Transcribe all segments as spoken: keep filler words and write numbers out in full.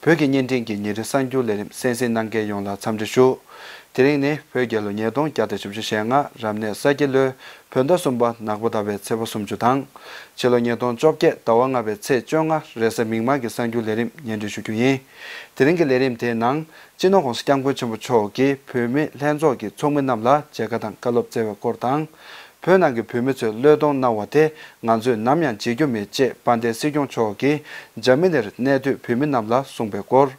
བོད་ཀྱི་བརྙན་འཕྲིན་གྱི་ཉིན་རེའི་གསར་འགྱུར་ལས་རིམ་གསན་གཟིགས་གནང་མཁན་ཡོངས་ལ་འཚམས་འདྲི་ཞུ། དེ་རིང་ནི་བོད་རྒྱལ་ལོ་ཉིས་སྟོང་བརྒྱ་དང་བཞི་བཅུ་ཞེ་ལྔ་རབ་གནས་ས་ཁྱི་ལོའི་བོད་ཟླ་གསུམ་པ་ནག་པོ་ཟླ་བའི་ཚེས་པ་སུམ་ཅུ་དང་། ཕྱི་ལོ་ཉིས་སྟོང་བཅོ་བརྒྱད་ཟླ་བ་ལྔ་པའི་ཚེས་བཅོ་ལྔ་རེས་གཟའ་མིག་དམར་གྱི་གསར་འགྱུར་ལས་རིམ་སྙན་སྒྲོན་ཞུ་རྒྱུ་ཡིན། དེ་རིང་གི་ལས་རིམ་དེའི་ནང་། སྤྱི་ནོར་༸གོང་ས་༸སྐྱབས་མགོན་ཆེན་པོ་མཆོག་གིས་བོད་མིའི་ལྷན་ཚོགས་ཀྱི་ཚོགས་མི་རྣམས་ལ་མཇལ་ཁ་དང་བཀའ་སློབ་སྩལ་བའི་སྐོར་དང་། བོད་ནང་གི་བོད་མི་ཚོས་བློས་གཏོང་གནང་བ་དེ་ང་ཚོས་ནམ་ཡང་བརྗེད་རྒྱུ་མེད་ཅེས་དཔལ་ལྡན་སྲིད་སྐྱོང་མཆོག་གིས་འཇར་མ་ནིར་གནས་སྡོད་བོད་མི་རྣམས་ལ་གསུངས་པའི་སྐོར།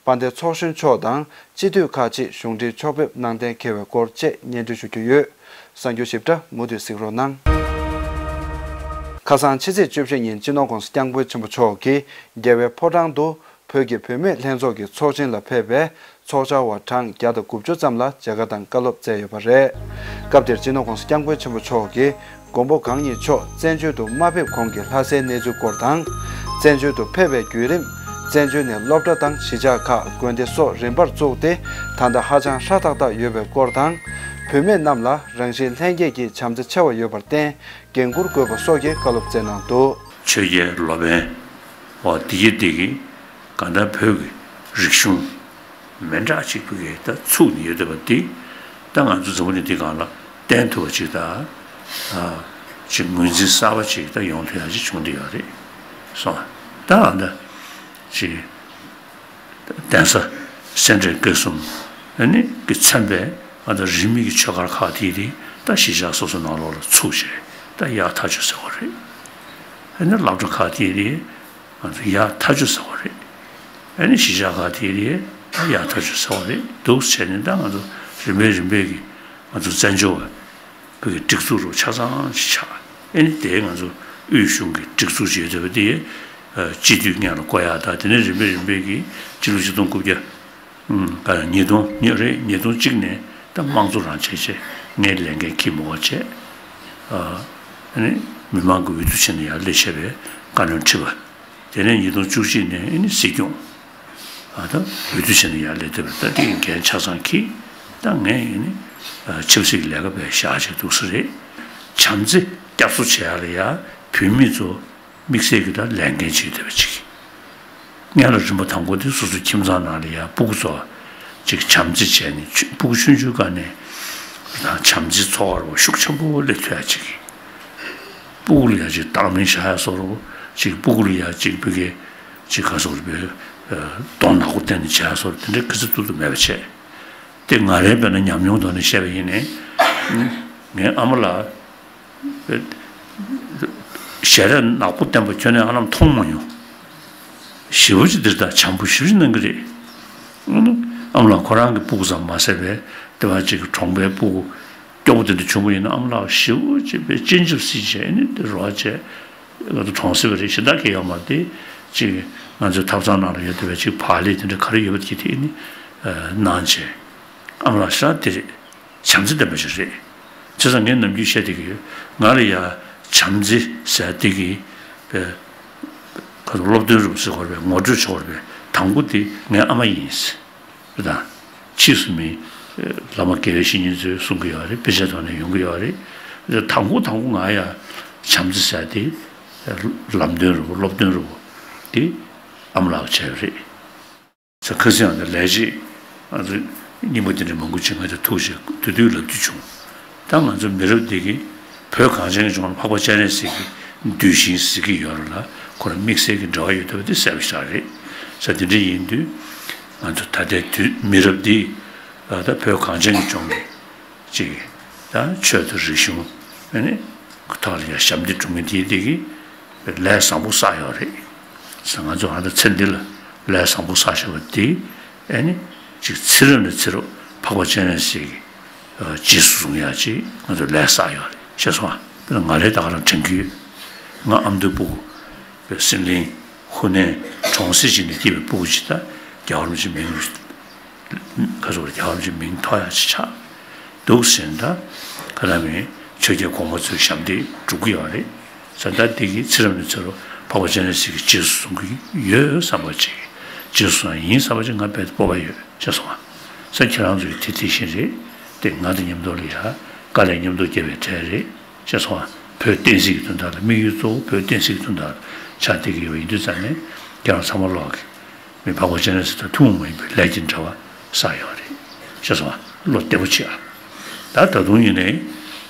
དཔལ་ལྡན་ཚོགས་གཞོན་མཆོག་དང་སྤྱི་འཐུས་ཁག་ཅིག་གཞུང་འབྲེལ་ཕྱོགས་ཕེབས་གནང་གཏན་འཁེལ་བའི་སྐོར་བཅས་སྙན་སྒྲོན་ཞུ་རྒྱུ་ཡོད། གསར་འགྱུར་ཞིབ་ཕྲ་མུ་མཐུད་གཟིགས་རོགས་གནང་། ཁ་སང་ཕྱི་ཚེས་བཅུ་བཞི་ཉིན་སྤྱི་ནོར་༸གོང་ས་༸སྐྱབས་མགོན་ཆེན་པོ་མཆོག་གིས་རྒྱལ་བའི་ཕོ་བྲང་དུ། བོད་ཀྱི་བུད་མེད་ལྷན་ཚོགས་ཀྱི་ཚོགས་ཆེན་ལ་ཕེབས་པའི་ཚོགས་བཅར་བ་གྲངས་བརྒྱ་དང་དགུ་བཅུ་ཙམ་ལ་མཇལ་ཁ་དང་བཀའ་སློབ་སྩལ་ཡོད་པ་རེད། སྐབས་དེར་སྤྱི་ནོར་༸གོང་ས་༸སྐྱབས་མགོན་ཆེན་པོ་མཆོག་གིས་མགོན་པོ་གང་ཉིད་མཆོག་བཙན་བྱོལ་དུ་མ་ཕེབས་གོང་གི་ལྷ་སའི་གནས་ཚུལ་སྐོར་དང་། བཙན་བྱོལ་དུ་ཕེབས་པའི་བརྒྱུད་རིམ། བཙན་བྱོལ་ནས་སློབ་གྲྭ་དང་གཞིས་ཆགས་ཁག་དགོན་སྡེ་སོགས་རིམ་པར་བཙུགས་ཏེ་ད་ལྟ་ཧ་ཅང་ཧྲ་ཏག་ཏག་ཡོད་པའི་སྐོར་དང་། བུད་མེད་རྣམས་ལ་རང་བཞིན་ལྷན་སྐྱེས་ཀྱི་བྱམས་བརྩེ་ཆེ་བ་ཡོད་པར་བརྟེན། འགན་འཁུར་དགོས་པ་སོགས་ཀྱི་བཀའ་སློབ་སྩལ་གནང་འདུག། ཆོས་རྒྱལ་ལོ་པཎ་བ་འདི་གྱད་འདི་གིས་གང་ལྟར་བོད་ཀྱི་རིག་གཞུང་མི་འདྲ་ཅིག་བོད་ཀྱི་ད་ཚུགས་ནས་ཡོད་བསྡད་པ་འདི། ད་ང་ཚོ་འཛམ་བུ་གླིང་འདི་སྒང་ལ་བསྟན་ཐུབ་པ་ཅིག་དང་། ཅིག་ངོས་འཛིན་གསར་པ་ཅིག་ད་ཡོང་ཐུབ་ཡ་ཅིག་བྱུང་བསྡད་ཡོད་རེད་སོང་། ད་ཨ་ད་ཅིག་གདན་ས་སེ་འབྲས་དགེ་གསུམ་ཨ་ནི་གི་མཚོན་པའི་ཨ་ད་རིས་མེད་ཀྱི་ཆོས་སྒར་ཁག་དེ་དེ་ད་གཞིས་ཆགས་སོ་སོ་ནང་ལོགས་ལ་ཚུགས་བྱས་ད་ཡར་ཐག་ཆོད་ཟེར་བ་རེད། ཨ་ནི་སློབ་གྲྭ་ཁག་དེ་དེ་ང་ཚོ་ཡར་ཐག་ཆོད་ཟེར་བ་རེད། ཨ་ནི་གཞིས་ཆགས་ཁག་དེ་དེ་ད་ཡར་ཐག་ཆོད་ཟེར་བ་རེད་འདུག་བྱས་ནས་ད་ང་ཚོ་རིམ་པས་རིམ་པས་ཀྱི་ང་ཚོ་བཙན་བྱོལ་བ། བོད་ཀྱི་སྒྲིག་འཛུགས་རུ་ཆ་ཚང་ཞིག་ཆགས། ཨེ་ནི་དེ་ང་ཚོ་དབུས་གཞུང་གི་སྒྲིག་འཛུགས་ཅིག་ཡོད་བསྡད་པ་དེ། སྤྱི་འཐུས་སྔོན་ལ་བསྐོ་ཡག་དང་དེ་ནས་རིམ་པས་རིམ་པས་ཀྱི་སྤྱི་ལོ་ཆིག་སྟོང་དགུ་བརྒྱ། ཉིས་སྟོང་ཉིས་རེད་ཉིས་སྟོང་གཅིག་ནས་ད་དམངས་གཙོ་རང་བྱས་བྱས་ངས་ལས་འགན་འཁྱེར་མི་དགོས་བྱས། ཨེ་ནི་མི་མང་གི་འོས་བསྡུ་བྱས་ནས་ཡར་སླེབས་བྱས་པའི་བཀའ་བློན་ཁྲི་པ། དེ་ནས་ཉིས་སྟོང་བཅུ་གཅིག་ནས་ཨེ་ནི་སྲིད་སྐྱོང་། ཨ་ད་འོས་བསྡུ་བྱས་ནས་ཡར་སླེབས་བསྡད་པ་ད་དེ་འགན་ཆ་ཚང་འཁྱེར། ད་ངས་ཨེ་ནི་ཆབ་སྲིད་ཀྱི་ལས་ཀ་བྱས་བཞག་བྱས་འདུག་ས་རེད། བྱམས་བརྩེ་བསྐྱར་གསོ་བྱེད་ཡག་ལ་ཡ་བོད་མི་ཚོ་དམིགས་བསལ་གྱི་ད་ལས་འགན་བྱེད་བསྡད་པ་ཅིག་སྔོན་ལ་རིམ་པ་དང་པོ་དེ་སོ་སོ་ཁྱིམ་ཚང་ནང་ལ་ཡ་སྤུ་གུ་ཚོ་ཅིག་བྱམས་བརྩེ་བྱས་ནས་ཆུ་སྤུ་གུ་ཆུང་ཆུང་སྒང་ནས་ད་བྱམས་བརྩེ་འཚོ་བ་རོགས་ཤུགས་ཆེན་པོ་སླེབས་ཐུབ་ཡག་ཅིག་སྤུ་གུ་ལ་ཡ་ཅིག་བདག་མེད་བཞག་ཡག་བཟོ་འདྲ་ཅིག་སྤུ་གུ་ལ་ཡ་ཅིག་བོད་སྐད་ཅིག་ག་ཟེར་དགོས་རེད་པས། གདོང་ནག་པོ་བསྟན་ནས་བྱས་སོགས་དེ་འདྲའི་ག་ཚོད་ཐུབ་ཐུབ་མེད་པ་བྱས། དེ་ང་རའི་དཔེར་ན་ཉམས་མྱོང་ཐོག་ནས་བཤད་པ་ཡིན་ནའི། ངའི་ཨ་མ་ལགས་ཞལ་རས་ནག་པོ་བསྟན་པ་ཁྱོན་ནས་ཨ་ལམ་མཐོང་མ་མྱོང་། ཞེ་པོ་ཅིག་འདིར་ད་བྱམས་པོ་ཞེ་པོ་ཅིག་གནང་གི་རེད། ཨ་མ་ལགས་ཁོ་རང་གི་སྤུ་གུ་ཙམ་མ་ཟད་པའི་དེ་བ་ཅིག་གི་གྲོང་པའི་སྤུ་གུ་སྐྱོ་པོ་དེ་འདྲ་བྱུང་བ་ཡིན་ན་ཨ་མ་ལགས་ཞེ་པོ་ཅིག་པའི་སྤྱན་ཆབ་སྲིད་བྱས་ནས་དེ་རོགས་བྱས། ང་ཚོ་གྲོང་གསེབ་རེད་གཞན་དག་གི་ཡོད་མ་རེད་དེ། ཅིག་ང་ཚོའི་ཐབ་ཚང་ནང་ལ་ཡོད་བསྡད་པའི་ཅིག་བག་ལེབ་དེ་འདྲ་ག་རེ་ཡོད་པ་དེ་དེ་ནི་གནང་བྱས། ཨ་མ་ལགས་ཤ་དེ་རེད། བྱམས་བརྩེ་ལྡན་པ་ཞིག་རེད། བྱས་ཙང་ངས་ནམ་རྒྱུན་བཤད་བསྡད་ཀྱི་ཡོད། ང་ལ་ཡ་བྱམས་བརྩེ་ཟེར་བསྡད་ཀྱི་པའི་ཁ་ཐུག་སློབ་སྟོན་རུ་ཟེར་དགོས་པའི་ངོ་སྤྲོད་བྱེད་དགོས་པའི་དང་པོ་དེ་ངའི་ཨ་མ་ཡིན། རེད་དང་། ཕྱིས་སུ་མི་བླ་མ་དགེ་བའི་བཤེས་གཉེན་ཚོས་གསུང་གི་ཡོད་རེད། དཔེ་ཆའི་ཐོག་ནས་ཡོང་གི་ཡོད་རེད། དང་པོ་དང་པོ་ང་ཡ་བྱམས་བརྩེ་ཟེར་དེ་ལམ་སྟོན་རུ་སློབ་སྟོན་རུ་དེ་ཨ་མ་ལགས་བྱས་ཡོད་རེད། ས་ཁ་སང་ཡང་ལས་བྱེད་ང་ཚོ་རྙིང་པ་དེ་འདྲ་མང་པོ་ཅིག་ང་ཚོ་ཐུག་བྱས་དུས་དུས་ལབ་རྒྱུ་བྱུང་། ད་ང་ཚོ་མི་རབས་འདི་གིས་བོད་གངས་ཅན་གྱི་ལྗོངས་ལ་འཕགས་པ་སྤྱན་རས་གཟིགས་ཀྱི་གདུལ་ཞིང་ཟེར་གྱི་ཡོད་རེད་ལ་ཁོ་རང་དམིགས་བསལ་གྱི་འབྲེལ་བ་ཡོད་བསྡད་པ་དེ་གསལ་པོ་ཞིག་རེད། ས་དེ་འདྲ་ཡིན་དུས་ང་ཚོ་ད་ལྟའི་དུས་མི་རབས་འདི་ད་བོད་གངས་ཅན་གྱི་ལྗོངས་ཀྱི་ཅིག་ད་ཆོས་དང་རིག་གཞུང་ཨ་ནི་ཐོག་ལ་ཡང་ཞབས་འདེགས་སྒྲུབ་མཁན་དེ་དེ་གིས་ལས་བཟང་པོ་བསགས་ཡོད་རེད། ས་ང་ཚོ་ཨ་ད་ཚེ་འདི་ལ་ལས་བཟང་པོ་བསགས་བཞག་པ་དེ་ཨ་ནི་ཅིག་ཚེ་རབས་ནས་ཚེ་རབས་འཕགས་པ་སྤྱན་རས་གཟིགས་ཀྱི་རྗེས་སུ་བཟུང་ཡག་ཅིག་ང་ཚོ་ལས་བསགས་ཡོད་རེད་ཤེས་སོང་ཨ། དཔེར་ན་ང་རའི་ད་ག་རང་དྲན་གྱི་ཡོད། ང་ཨ་མདོའི་སྤུ་གུ་སིམ་གླིང་ཧུ་ནན་གྲོང་གསེབ་ཅིག་ནས་སྐྱེས་པའི་སྤུ་གུ་ཅིག་ད་རྒྱལ་བ་རིན་པོ་ཆེ་མིང་ཁ་སོགས་རྒྱལ་བ་རིན་པོ་ཆེའི་མིང་ཐོགས་ཡག་ཅིག་ཆགས་འདུག་ཟེར་ན་ད་ག་ལ་མིན་ཆོས་རྒྱལ་གོང་མ་ཚོའི་ཞབས་འདེགས་སྒྲུབ་ཀྱི་ཡོད་རེད། ས་ད་འདི་གི་ཚེ་རབས་ནས་ཚེ་རབས་འཕགས་པ་སྤྱན་རས་གཟིགས་ཀྱི་རྗེས་སུ་བཟུང་གི་ཡོད་བསམ་པ་ཅིག་རྗེས་སུ་བཟུང་ཡིན་བསམ་པ་ཅིག་ང་དཔེ་སྤོབས་པ་ཡོད་ཅེས་གསུངས་པ། ས་ཁྱེད་རང་ཚོ་ཡི་དེ་དེ་བཞིན་རེད། དེ་ང་དང་མཉམ་དུ་ལ་ཡ་དཀའ་ལས་མཉམ་དུ་བརྒྱབ་པའི་གྲས་རེད་ཅེས་གསུངས་པ། བོད་བསྟན་སྲིད་ཀྱི་དོན་དག་ལ་དམིགས་ཡུལ་གཙོ་བོ་བོད་བསྟན་སྲིད་ཀྱི་དོན་དག་ལ་ཆགས་བསྡད་ཀྱི་ཡོད་པ་ཡིན་དུས་ཙང་ནས་ཁྱེད་རང་ཚང་མ་ལོག་གི་འབའ་གོ་ཅན་ནས་ད་ཐུན་མོང་མ་ཡིན་པའི་ལས་ཀྱི་འབྲེལ་བ་བསགས་ཡོད་རེད། ཤེས་སོང་ང་། བློ་བདེ་པོ་བྱེད་ཨ། ད་ད་དུང་ཡིན་ནའི་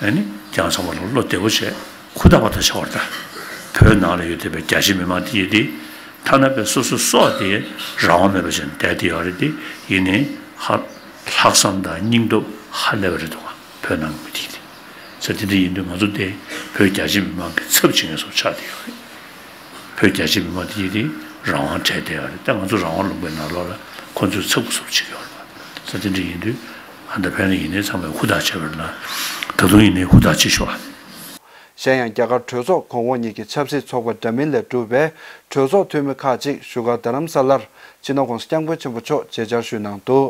ཨ་ནི་རྒྱལ་བ་ཚང་པ་ལ་བློ་བདེ་པོ་བྱས། ཧུར་ཐག་པ་ཐག་བྱ་བར་ད། བོད་ནང་ལ་ཡོད་བསྡད་པའི་རྒྱ་ཆེ་མི་མང་དེ་ཡིན་ཏེ། ཐ་ན་པའི་སོ་སོ་སྲོག་དེ་རང་དབང་མེད་པ་བྱས་ནས་བསྡད་དེ་ཡོད་རེད་དེ། ཡིན་ནའི་ཧ། ལྷག་བསམ་དང་སྙིང་སྟོབས་ཧ་ལས་པ་རེད་འདུག་ག་བོད་ནང་གི་མི་དེ་ཡིན་ཏེ། ས་དེ་འདྲ་ཡིན་དུས་ང་ཚོ་དེ་བོད་རྒྱ་ཆེ་མི་མང་གི་ཚབ་བྱེད་མཁན་སོགས་ཆགས་བསྡད་ཡོད་རེད། བོད་རྒྱ་ཆེ་མི་མང་དེ་ཡིན་ཏེ་རང་དབང་བྲལ་བསྡད་ཡོད་རེད། ད་ང་ཚོ་རང་དབང་ལུང་པའི་ནང་ལོགས་ལ་ཁོ་ཚོས་ཚབ་ཀྱི་སོགས་བྱེད་ཀྱི་ཡོད་རེད། ས་དེ་འདྲ་ཡིན་དུས་ཨ་ད་བོད་ནང་ཡིན་ནའི་ཚང་མས་ཧུར་ཐག་བྱས་པ་རེད་ན། ད་དུང་ཡིན་ནའི་ཧུར་ཐག་བྱེད་ཤོག་ཨ། གཞན་ཡང་རྒྱ་གར་གྲོས་ཚོགས་གོང་འོག་གཉིས་ཀྱི་ཆབ་སྲིད་ཚོགས་པ་འདྲ་མིན་ལས་གྲུབ་པའི་གྲོས་ཚོགས་འཐུས་མི་ཁག་ཅིག་བཞུགས་སྒར་རྡ་རམ་ས་ལར་སྤྱི་ནོར་༸གོང་ས་༸སྐྱབས་མགོན་ཆེན་པོ་མཆོག་མཇལ་བཅར་ཞུས་གནང་འདུག་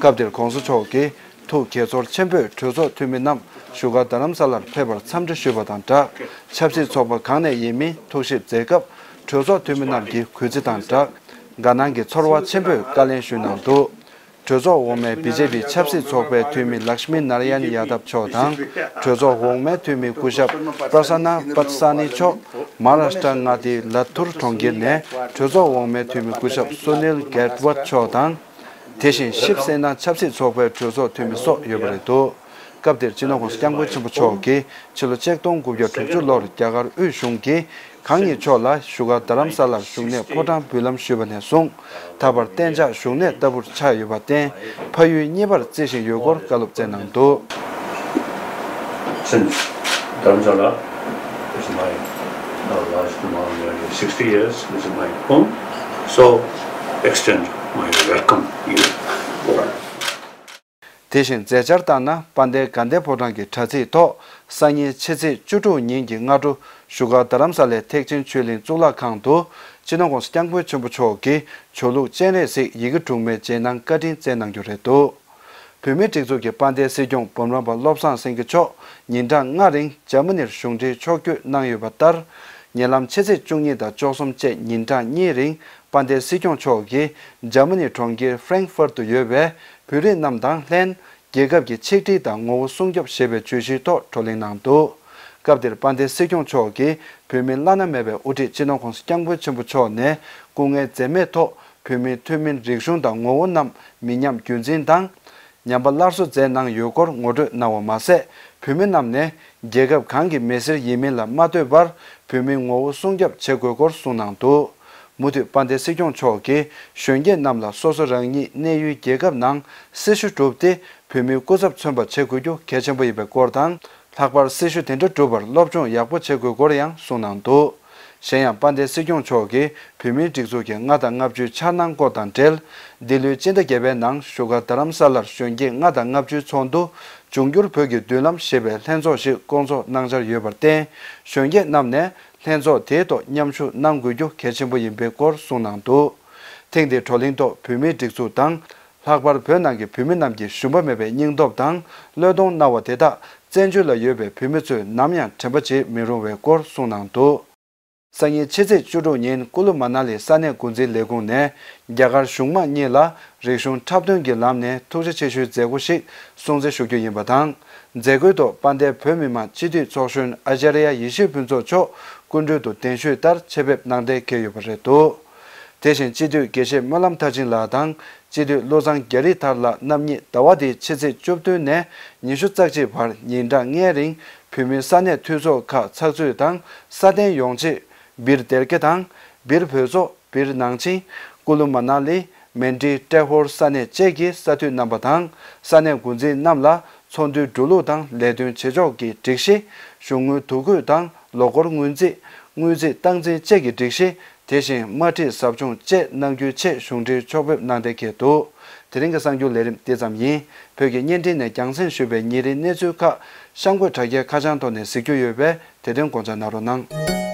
སྐབས་དེར་༸གོང་ས་མཆོག་གིས་ཐུགས་དགྱེས་ཚོར་ཆེན་པོས་གྲོས་ཚོགས་འཐུས་མི་རྣམས་བཞུགས་སྒར་རྡ་རམ་ས་ལར་ཕེབས་པར་འཚམས་འདྲི་ཞུས་པ་དང་སྦྲགས། ཆབ་སྲིད་ཚོགས་པ་གང་ནས་ཡིན་མིན་ཐུགས་ཞིབ་མཛད་སྐབས། གྲོས་ཚོགས་འཐུས་མི་རྣམས་ཀྱིས་གུས་བརྩི་དང་སྦྲགས། དགའ་སྣང་གི་ཚོར་བ་ཆེན་པོས་བཀའ་ལན་ཞུས་གནང་འདུག་གྲོས་ཚོགས་འོག་མའི་བི་ཇེ་པི་ཆབ་སྲིད་ཚོགས་པའི་འཐུས་མི་ལཀྵྨི་ནཱ་ར་ཡན་ཡ་དབ་མཆོག་དང་། གྲོས་ཚོགས་འོག་མའི་འཐུས་མི་སྐུ་ཞབས་པྲ་ས་ན་པད་ས་ནི་མཆོག་མ་ཧཱ་རཱཤ་ཊ་མངའ་སྡེའི་ལ་ཐུར་གྲོང་ཁྱེར་ནས་གྲོས་ཚོགས་འོག་མའི་འཐུས་མི་སྐུ་ཞབས་སུ་ནིལ་གེཊ་ཝརྟ་མཆོག་དང་། དེ་བཞིན་ཤིབ་སེ་ན་ཆབ་སྲིད་ཚོགས་པའི་གྲོས་ཚོགས་འཐུས་མི་སོགས་ཡོད་པ་རེད་འདུག་སྐབས་དེར་སྤྱི་ནོར་༸གོང་ས་༸སྐྱབས་མགོན་ཆེན་པོ་མཆོག་གིས་ཕྱི་ལོ་ཆིག་སྟོང་དགུ་བརྒྱ་དྲུག་ཅུ་ལོར་རྒྱ་གར་དབུས་གཞུང་གིས་གང་ཉིད་མཆོག་ལ་བཞུགས་སྒར་རྡ་རམ་ས་ལར་བཞུགས་གནས་ཕོ་བྲང་འབུལ་ལམ་ཞུས་པ་ནས་བཟུང་ད་བར་གཏན་འཇགས་བཞུགས་གནས་ལྟ་བུར་ཆགས་ཡོད་པར་བརྟེན། ཕ་ཡུལ་གཉིས་པར་བརྩི་བཞིན་ཡོད་སྐོར་བཀའ་སློབ་སྩལ་གནང་འདུག Since Dharamsala is my, uh, last, uh, sixty years is my home, so extend my welcome you all. དེ་བཞིན་མཛད་འཆར་ལྟར་ན། དཔལ་ལྡན་དགའ་ལྡན་ཕོ་བྲང་གི་དྲ་ཚིགས་ཐོག་སང་ཉིན་ཕྱི་ཚེས་བཅུ་དྲུག་ཉིན་གྱི་སྔ་དྲོ་བཞུགས་སྒར་རྡ་རམ་ས་ལའི་ཐེག་ཆེན་ཆོས་གླིང་གཙུག་ལག་ཁང་དུ་སྤྱི་ནོར་༸གོང་ས་༸སྐྱབས་མགོན་ཆེན་པོ་མཆོག་གིས་ཆོས་ལུགས་སྤྱན་རས་གཟིགས་ཡི་གེ་དྲུག་མའི་རྗེས་གནང་བཀའ་དྲིན་སྩལ་གནང་རྒྱུ་རེད་འདུག་བོད་མིའི་སྒྲིག་འཛུགས་ཀྱི་དཔལ་ལྡན་སྲིད་སྐྱོང་འབུམ་རམས་པ་བློ་བཟང་སེང་གེ་མཆོག་ཉིན་གྲངས་ལྔ་རིང་འཇར་མ་ནིར་གཞུང་འབྲེལ་ཕྱོགས་བསྐྱོད་གནང་ཡོད་པ་ལྟར། ཉེ་ལམ་ཕྱི་ཚེས་བཅུ་གཉིས་དང་བཅུ་གསུམ་བཅས་ཉིན་གྲངས་གཉིས་རིང་དཔལ་ལྡན་སྲིད་སྐྱོང་མཆོག་གིས་འཇར་མ་ནི་གྲོང་ཁྱེར་ཧྥ་རེང་ཧྥར་དུ་ཡོད་པའི་བོད་རིགས་རྣམས་དང་ལྷན། རྒྱལ་ཁབ་ཀྱི་ཆིག་སྒྲིལ་དང་ངོ་བོ་སྲུང་སྐྱོབ་ཞེས་པའི་བརྗོད་གཞིའི་ཐོག་བགྲོ་གླེང་གནང་འདུག་སྐབས་དེར་དཔལ་ལྡན་སྲིད་སྐྱོང་མཆོག་གིས་བོད་མིའི་བླ་ན་མེད་པའི་དབུ་ཁྲིད་སྤྱི་ནོར་༸གོང་ས་༸སྐྱབས་མགོན་ཆེན་པོ་མཆོག་ནས་སྐུ་ངལ་འཛེམས་མེད་ཐོག་བོད་མིའི་ཐུན་མིན་རིག་གཞུང་དང་ངོ་བོ་རྣམས་མི་ཉམས་རྒྱུན་འཛིན་དང་། ཉམས་པ་སླར་གསོ་མཛད་གནང་ཡོད་སྐོར་ངོ་སྤྲོད་གནང་བ་མ་ཟད། བོད་མི་རྣམས་ནས་རྒྱལ་ཁབ་གང་གི་མི་སེར་ཡིན་མིན་ལ་མ་ལྟོས་པར་བོད་མིའི་ངོ་བོ་སྲུང་སྐྱོབ་བྱེད་དགོས་སྐོར་གསུངས་གནང་འདུག་མུ་མཐུད་དཔལ་ལྡན་སྲིད་སྐྱོང་མཆོག་གིས་གཞོན་སྐྱེས་རྣམས་ལ་སོ་སོ་རང་ཉིད་གནས་ཡུལ་རྒྱལ་ཁབ་ནང་སྲི་ཞུ་བསྒྲུབས་ཏེ། བོད་མིའི་སྐུ་ཚབ་མཚོན་པ་བྱེད་དགོས་རྒྱུ་གལ་ཆེན་པོ་ཡིན་པའི་སྐོར་དང་། ལྷག་པར་སྲི་ཞུ་དེ་འདྲ་སྒྲུབ་པར་སློབ་སྦྱོང་ཡག་པོ་བྱེད་དགོས་སྐོར་ཡང་གསུངས་གནང་འདུག་གཞན་ཡང་དཔལ་ལྡན་སྲིད་སྐྱོང་མཆོག་གིས་བོད་མིའི་སྒྲིག་འཛུགས་ཀྱི་ལྔ་དང་ལྔ་བཅུའི་འཆར་སྣང་སྐོར་དང་འབྲེལ། འདི་ལོའི་སྤྱི་ཟླ་བརྒྱད་པའི་ནང་བཞུགས་སྒར་རྡ་རམ་ས་ལར་གཞོན་སྐྱེས་ལྔ་དང་ལྔ་བཅུའི་ཚོགས་འདུ་འབྱུང་འགྱུར་བོད་ཀྱི་མདུན་ལམ་ཞེས་པའི་ལྷན་ཚོགས་ཤིག་བསྐོང་ཚོགས་གནང་འཆར་ཡོད་པར་བརྟེན། གཞོན་སྐྱེས་རྣམས་ནས་ལྷན་ཚོགས་དེའི་ཐོག་མཉམ་ཞུགས་གནང་དགོས་རྒྱུ་གལ་ཆེན་པོ་ཡིན་པའི་སྐོར་གསུངས་གནང་འདུག་ཐེངས་འདིའི་བགྲོ་གླེང་ཐོག་བོད་མིའི་སྒྲིག་འཛུགས་དང་། ལྷག་པར་བོད་ནང་གི་བོད་མི་རྣམས་ཀྱི་ཞུམ་པ་མེད་པའི་སྙིང་སྟོབས་དང་བློས་གཏོང་གནང་བ་དེ་དག་བཙན་བྱོལ་ལ་ཡོད་པའི་བོད་མི་ཚོས་ནམ་ཡང་དྲན་པ་བརྗེད་མི་རུང་བའི་སྐོར་གསུངས་གནང་འདུག་སང་ཉིན་ཕྱི་ཚེས་བཅུ་དྲུག་ཉིན་ཀུ་ལུ་མ་ན་ལི་ས་གནས་འགོ་འཛིན་ལས་ཁུངས་ནས་རྒྱ་གར་གཞུང་མང་གཉིས་ལ་རིག་གཞུང་འཁྲབ་སྟོན་གྱི་ལམ་ནས་ཐུགས་རྗེ་ཆེ་ཞུའི་མཛད་སྒོ་ཞིག་སྲུང་བརྩི་ཞུ་རྒྱུ་ཡིན་པ་དང་། མཛད་སྒོའི་ཐོག་དཔལ་ལྡན་བོད་མི་མང་སྤྱི་འཐུས་ཚོགས་གཞོན་ཨ་ཅཱརྱ་ཡེ་ཤེས་ཕུན་ཚོགས་མཆོག་སྐུ་མགྲོན་དུ་གདན་ཞུས་ལྟར་ཆེད་ཕེབས་གནང་གཏན་འཁེལ་ཡོད་པ་རེད་འདུག་དེ་བཞིན་སྤྱི་འཐུས་དགེ་བཤེས་སྨོན་ལམ་མཐར་ཕྱིན་ལགས་དང་། སྤྱི་འཐུས་བློ་བཟང་རྒྱ་རི་ཐར་ལགས་རྣམ་གཉིས་ཟླ་བ་འདིའི་ཕྱི་ཚེས་བཅུ་བདུན་ནས་ཉི་ཤུ་རྩ་གཅིག་བར་ཉིན་གྲངས་ལྔའི་རིང་བོད་མིའི་ས་གནས་འཐུས་ཚོགས་ཁག་ཚགས་ཚུད་དང་སྲ་བརྟན་ཡོང་ཆེད། སྦིར་སྡེར་ཀེ་དང་། སྦིར་བོད་མཚོ། སྦིར་ནང་ཆེན། ཀུ་ལུ་མ་ན་ལི། མན་ཌི། ཏྲེ་ཧོར་ས་གནས་བཅས་ཀྱི་ས་འཐུས་རྣམ་པ་དང་ས་གནས་འགོ་འཛིན་རྣམས་ལ་ཚོགས་འདུའི་འགྲོ་ལུགས་དང་ལས་དོན་བྱེད་ཕྱོགས་ཀྱི་སྒྲིག་གཞི། གཞུང་དངུལ་དོ་འཁོས་དང་ལོ་འཁོར་སྔོན་རྩིས། དངུལ་རྩིས་སྟངས་འཛིན་བཅས་ཀྱི་སྒྲིག་གཞི། དེ་བཞིན་དམར་ཁྲིད་ཟབ་སྦྱོང་བཅས་གནང་རྒྱུའི་ཆེད་གཞུང་འབྲེལ་ཕྱོགས་ཕེབས་གནང་གཏན་འཁེལ་འདུག་དེ་རིང་གི་གསར་འགྱུར་ལས་རིམ་འདི་ཙམ་ཡིན། བོད་ཀྱི་བརྙན་འཕྲིན་ནས་རྒྱང་སྲིང་ཞུས་པའི་ཉིན་རེའི་གནས་ཚུལ་ཁག་གཤམ་འཁོད་དྲ་རྒྱའི་ཁ་བྱང་ཐོག་ནས་གཟིགས་རྒྱུ་ཡོད་པས་དེ་དོན་དགོངས་འཇགས་གནང་རོགས་གནང་།